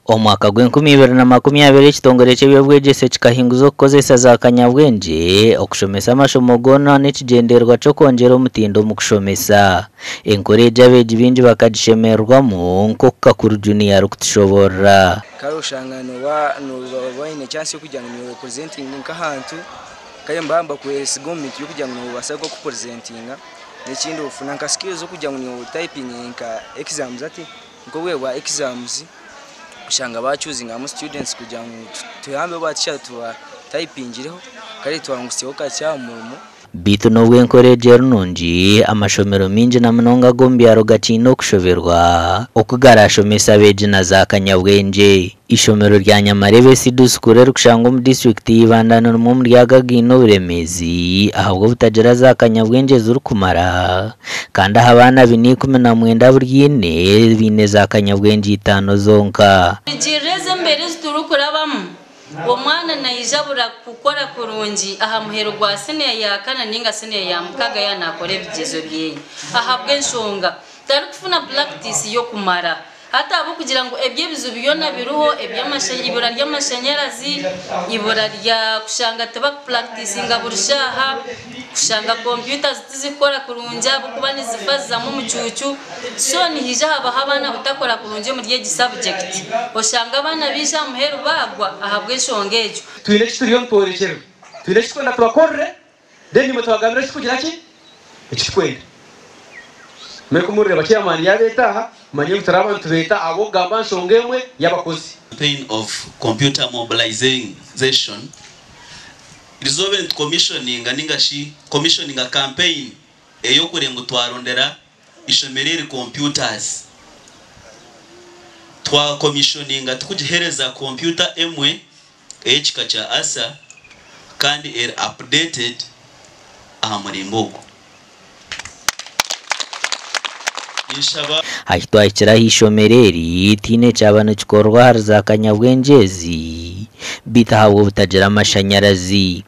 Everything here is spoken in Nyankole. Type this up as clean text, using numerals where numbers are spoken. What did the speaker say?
Omwaka gw'enkumi ibiri na 20 ekitongore ky'eby'obwegyese kikahinguza okukozesa za kanyabwengye okushomesa amashomo goona n'ekigyendererwa ky'okwongyera omutindo omu kushomesa. Enkora egi abeegi baingi bakagishemererwamu nk'oku Kakuru Junior arikutushoboorora. Kare oshanga nooba oine chance y'okugira ngu noorepresentinga nk'ahantu kare nibaba nibakwesiga omu bintu by'okugira ngu noobaasa nk'okupresentinga. N'ekindi ofuna nka skills z'okugira ngu nootayipinga nka exams hati nk'obwire bwa exams oshanga baacuzingamu students kugira ngu tuyambeho ba teacher tubatayipingireho kare twangutsyeho kakye aha murimo. Beitu n'obu enkora egi eri nungi, amashomero maingi na munonga ag'omu byaro gakiine okushoberwa oku garaashomese abeegi na za kanyabwengye. Eishomero rya Nyamarebe Seed School erikushangwa omu disiturikiti ya Ibanda ni rimwe omuri ago againe oburemeezi ahabw'obutagira za kanyabwengye zirikumara kandi aha baana baine 19 buri eine baine za kanyabwengye itaano zonka. Kurugiirira ezi embeera ezi turikurabamu, omwana naija bura kukora kurungi aha muheru gwa siniya ya kana ninga siniya ya mukaga yaaba nakora ebigyezo byeye ahabw'enshonga tarikufuna pulakitiisi y'okumara. Hati ahabw'okugira ngu ebyo ebizibu byona biriho, eibura ry'amashanyarazi, eibura rya kushanga tibakupulakitisinga buri shaaha, kushanga kompyuta tizikukora kurungi ahabw'okuba nizifa zizamu omucuucu, so nihaija habaho abaana butakora kurungi omuri egi sabujekiti. Oshanga abaana baija aha muheru baagwa ahabw'enshonga egyo. Twine eki turiyo nitworekyerwa. Twine eki turikwenda tubakorere, then imwe tubagambire eki turikugira ki? Eki turikwenda. Mwe ku murireeba chairman yaabeeta aha, mumanye ngu turi abantu tubeeta ahabw'okugamba nshonga emwe y'abakozi. Campaign of computer mobilization, erizooba eri nitukomishoninga ninga shi commissioninga campaign ey'okureeba ngu twarondera Ishomero eri computers twa commissioninga tukugihereza computer emwe eyekika kya Acer kandi eri updated aha muringo ogu. Ninshaba. Ahi twahikire aha ishomero eri, tihaine ekyaba nikikorwa ahari za kanyabwengye ezi beitu ahabw'obutagira mashanyarazi.